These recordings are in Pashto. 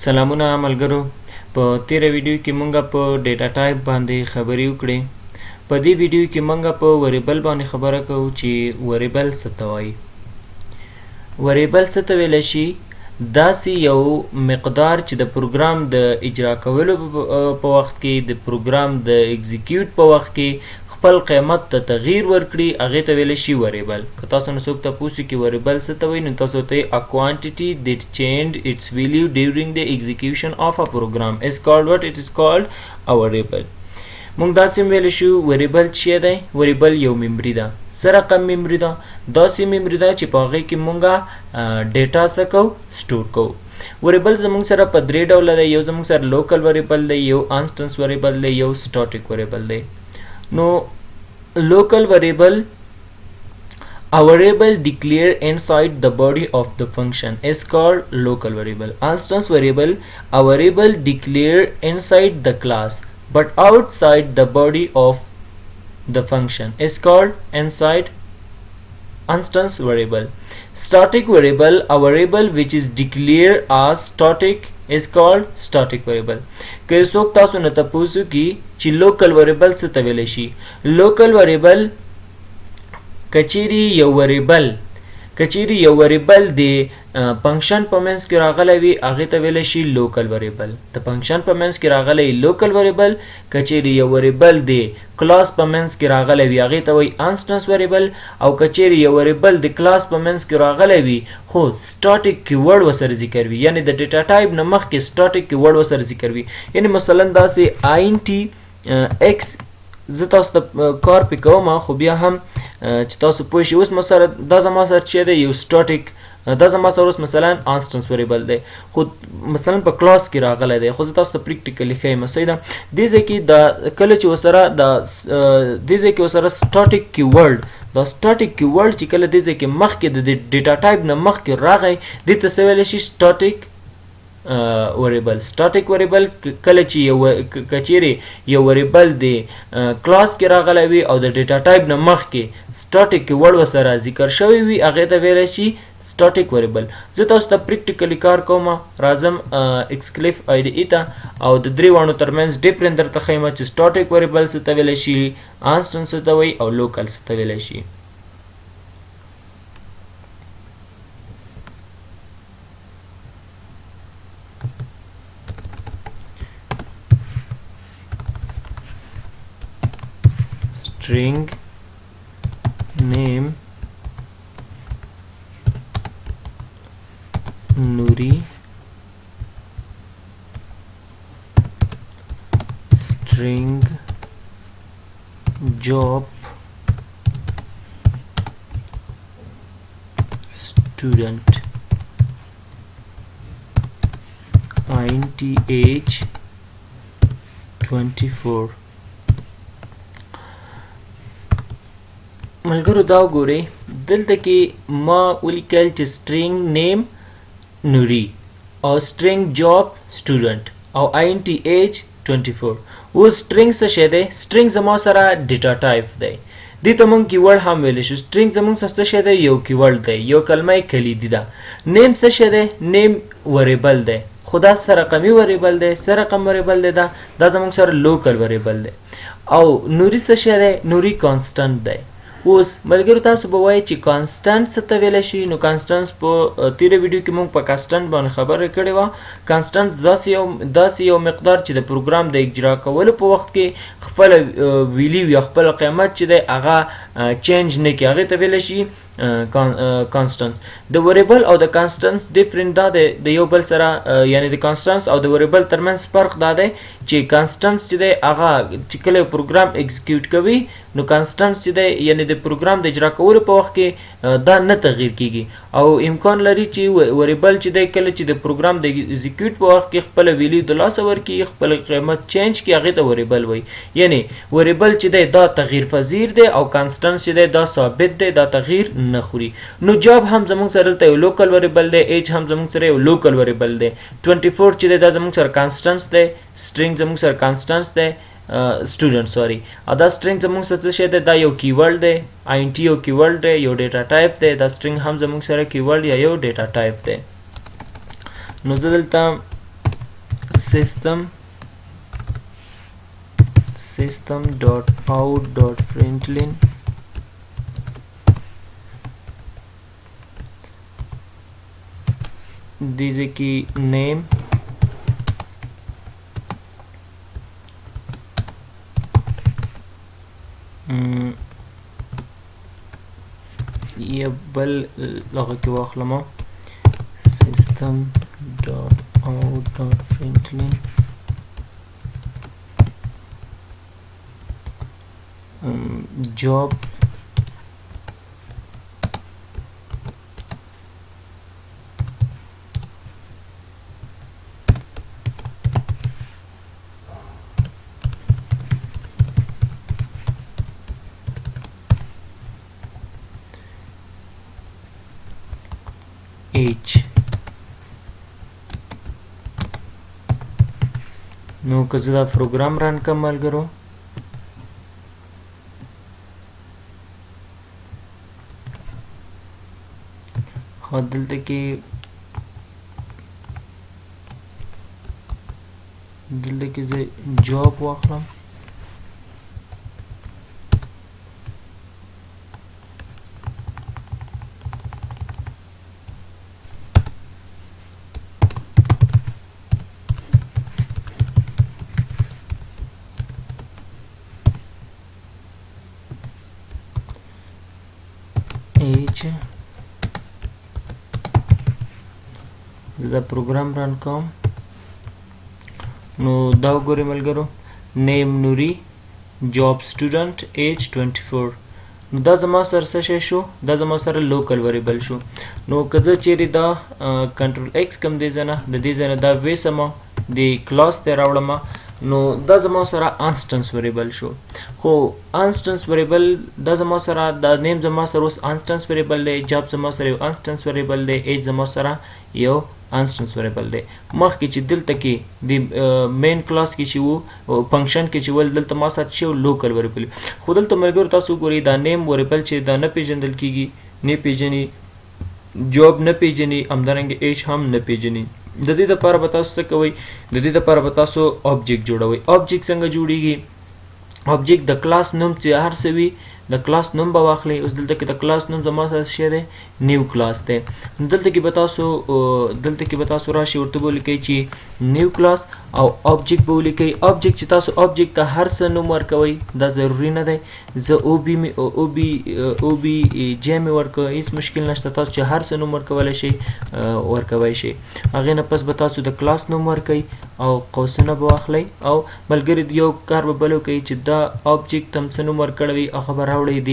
سلامونه ملګرو، په تیره ویډیو کې مونږه په data type باندې خبرې وکړې. په دې ویډیو کې مونږه په variable باندې خبره کوو چې variable څه ته وایي. variable څه ته ویلی شي؟ داسې یو مقدار چې د پروګرام د اجرا کولو په وخت کې، د پروګرام د execute په وخت کې خپل قیمت ته تغییر ورکړي، هغې ته ویلی شي variable. که تاسو نه څوک تپوس وکړي variable څه ته وایي، نو تاسو ته a quantity that changed its value during the execution of a program is called what? It is called a variable. مونږ داسې هم ویلی شو variable چی دی؟ variable یو memory ده. څه رقم memory ده؟ داسې memory ده چې په هغې کې مونږ data څه کوو؟ store کوو. variable زمونږ سره په درې ډوله دی. یو زمونږ سره local variable دی، یو instance variable دی، یو static variable دی. نو local variable, a variable declared inside the body of the function is called local variable. Instance variable, a variable declared inside the class but outside the body of the function is called inside instance variable. Static variable, a variable which is declared as static is called static variable. که څوک تاسو نه تپوس وکړي چې local variable څه ته ویلی شي، local variable کچیری یو variable د function په منځ کې راغلی وي، هغې ته ویلی شي local variable. د function په منځ کې راغلی local variable. کچیری یو variable د کلاس په منځ کې راغلی وي، هغې ته وایي instance variable. او کچیری یو variable د کلاس په منځ کې راغلی وي خو static keyword ورسره ذکر وي، یعنی د data type نه مخکې static keyword ورسره ذکر وي، یعنی مثلا داسې int x. زه تاسو ته کار پې کوم خو بیا هم چې تاسو پوه شئ. اوس مثلا دا زما سره چې دی یو static، دا زما سره اوس مثلا instance variable دی، خو مثلا په کلاس کې راغلی دی، خو زه تاسو ته practically ښیم. صحیح ده؟ دې ځای کې دا کله چې ورسره دا دې ځای کې ورسره static keyword، دا static keyword چې کله دې ځای کې مخکې د data type نه مخکې راغی، دې ته څه ویلی شي؟ Static variable. Static variable کله چې یو کچېرې یو variable د کلاس کې راغلی وي او د data type نه مخکې static keyword ورسره ذکر شوی وي، هغې ته ویلی شي static variable. زه تاسو ته practically کار کوم. راځم Eclipse IDE ته او د درې واړو ترمنځ difference درته ښیم چې static variable څه ته ویلی شي، instance څه ته وایي او local څه ته ویلی شي. String name Nuri, string job student, int age 24. ملګرو دا وګورئ، دلته کې ما ولیکل چې string name نوري او string job student او int age 24. اوس string څه شی دی؟ String زما سره data type دی. دې ته مونږ keyword هم ویلی شو. String زمونږ سره څه شی دی؟ یو keyword دی، یو کلمه کلیدي ده. Name څه شی دی؟ Name variable دی، خو دا څه رقمي variable دی؟ څه رقم variable دی؟ دا زمونږ سره local variable دی. او نوري څه شی دی؟ نوري constant دی. اوس ملګرو تاسو به وایئ چې constant څه ته ویلی شي؟ نو constant په تیره ویډیو کې مونږ په constant باندې خبره کړې وه. Constant داسې یو مقدار چې د پروګرام د اجرا کولو په وخت کې خپل value یا خپل قیمت چې دی هغه change نه کړي، هغې ته ویلی شي constants. د variable او د constants difference دا دی د یو بل سره، یعنی د constants او د variable ترمنځ فرق دا دی چې constants چې دی هغه چې کله یو پروګرام execute کوي، نو constants چې دی، یعنی د پروګرام د اجرا کولو په وخت کې دا نه تغییر کیږي، او امکان لري چې variable چې دی کله چې د پروګرام د execute په وخت کې خپل value د لاسه ورکړي، خپل قیمت change کړي، هغې ته variable وایي. یعنی variable چې دی دا تغییر پذیر دی او constants چې دی دا ثابت دی، دا تغییر نه خوري. نو job هم زموږ سره دلته یو local variable دی، age هم زموږ سره یو local variable دی، 24 چې دی دا زموږ سره constants دی، string زموږ سره constants دی، student sorry، او دا string زموږ سره څه شی دی؟ دا یو keyword دی، int یو keyword دی، یو data type دی. دا string هم زموږ سره keyword یا یو data type دی. نو زه دلته system system dot out dot println دې ځای کې name یا بل هغه کې واخلم، system dot out dot println job age. نو که زه دا پروګرام run کړم ملګرو، خو دلته کې زه job واخلم، age، زه دا پروګرام run کوم. نو دا وګورئ ملګرو، name نوري، job student، age 24. نو دا زما سره څه شی شو؟ دا زما سره local variable شو. نو که زه چیرې دا control X کوم دې ځای نه، د دې ځای نه دا ویسم د کلاس ته راوړم، نو دا زما سره instance variable شو. خو instance variable دا زما سره دا name زما سره اوس instance variable دی، job زما سره یو instance variable دی، age زما سره یو instance variable دی. مخکې چې دلته کې د main class کې چې وو، function کې چې ول، دلته ما سره چې local variable. خو دلته ملګرو تاسو وګورئ، دا name variable چې دا نه پیژندل کیږي، نه پیژني، job نه پیژني، همدارنګه age هم نه پیژني. د دې لپاره به تاسو څه کوئ؟ د دې لپاره به تاسو object جوړوئ. object څنګه جوړیږي؟ object د کلاس نوم چې هر څه وي، د کلاس نوم به واخلئ. اوس دلته کې د کلاس نوم زما سره څه شی دی؟ new class دی. نو دلته کې به تاسو راشئ، ورته به ولیکئ چې new class او object به ولیکئ. object چې تاسو object ته هر څه نوم ورکوئ، دا ضروري نه دی. زه O B J مې ورکړ، هیڅ مشکل نشته. تاسو چې هر څه نوم ورکولی شئ ورکوی شئ. هغې نه پس به تاسو د کلاس نوم ورکئ او قوسونه به واخلئ. او ملګري یو کار به بل وکئ چې دا object ته هم څه نوم ورکړی وي، هغه به راوړئ د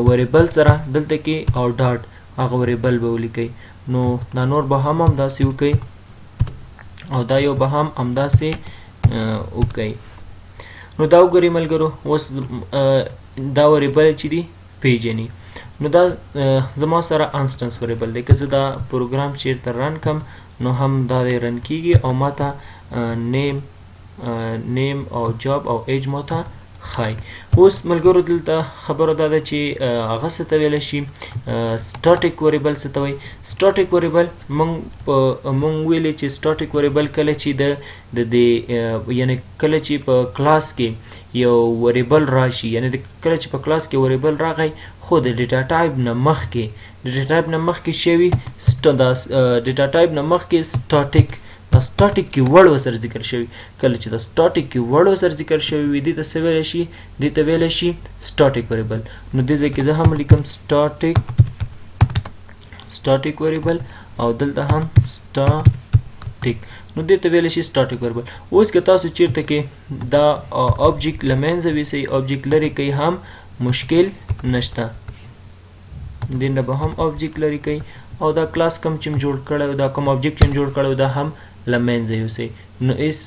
variable سره دلته کې او dot هغه variable به ولیکئ. نو دا نور به هم همداسې وکئ او دا یو به هم همداسې وکئ. نو دا وګورئ ملګرو، اوس دا variable چې دی پیژني. نو دا زما سره instance variable دی. که زه دا پروګرام چیرته run کم، نو هم دا دی run کیږي او ما ته name او job او age ما ته ښایي. اوس ملګرو دلته خبره دا ده چې هغه څه ته ویلی شي static variable څه ته وایي؟ static variable مونږ ویلې چې static variable کله چې د دې یعنی کله چې په کلاس کې یو variable راشي، یعنی کله چې په کلاس کې variable راغی، خو د data type نه مخکې، د data type نه مخکې شوی data type نه مخکې static، دا static keyword ورسره ذکر شوی. کله چې دا static keyword ورسره ذکر شوی وي، دې ته څه ویلی شي؟ دې ته ویلی شي static variable. نو دې ځای کې زه هم لیکم static variable او دلته هم static. نو دې ته ویلی شي static variable. اوس که تاسو چیرته کې دا object له منځه ویسئ، object لرې کوئ، هم مشکل نشته، دې نه به هم object لرې کوئ او دا کلاس کوم چې جوړ کړی، دا کوم object چې جوړ کړی، دا هم له منځه یوسئ. نو هیڅ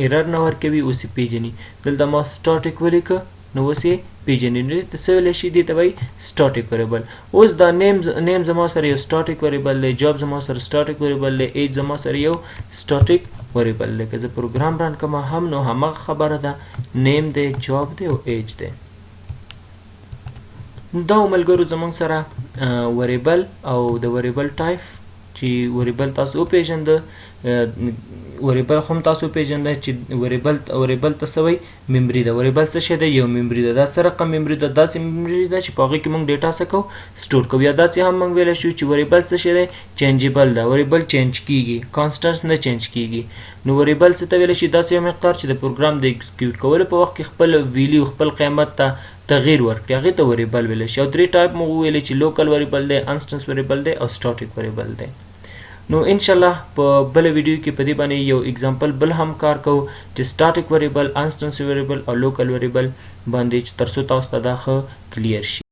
error نه ورکوي، اوس یې پیژني. دلته ما static ولیکه، نو اوس یې پیژني. نو دې ته څه ویلی شي؟ دې ته وایي static variable. اوس دا name زما سره یو static variable دی، job زما سره static variable دی، age زما سره یو static variable دی. که زه پروګرام run کړم هم، نو هماغه خبره ده، name دی، job دی او age دی. دا ملګرو زمونږ سره variable او د variable type چې variable تاسو وپیژند، variable هم تاسو پیژند چې variable ته څه وایي؟ memory ده. variable څه شی ده؟ یو memory ده. دا څه رقم memory ده؟ داسې memory ده چې په هغې کې موږ data څه کوو؟ store کوو. یا داسې هم موږ ویلی شو چې variable څه شی دی؟ changeable ده. variable change کیږي، constant نه change کیږي. نو variable څه ته ویلی شي؟ داسې یو مقدار چې د پروګرام د execute کولو په وخت کې خپل value، خپل قیمت ته تغییر ورکړي، هغې ته variable ویلی شي. او درې ټایپ مو وویلې چې local variable دی، instance variable دی او static variable دی. نو ان شاء الله په بل ویډیو کې په دې باندې یو example بل هم کار کوو چې static variable، instance variable او local variable باندې، چې ترڅو تاسو ته دا ښه clear شي.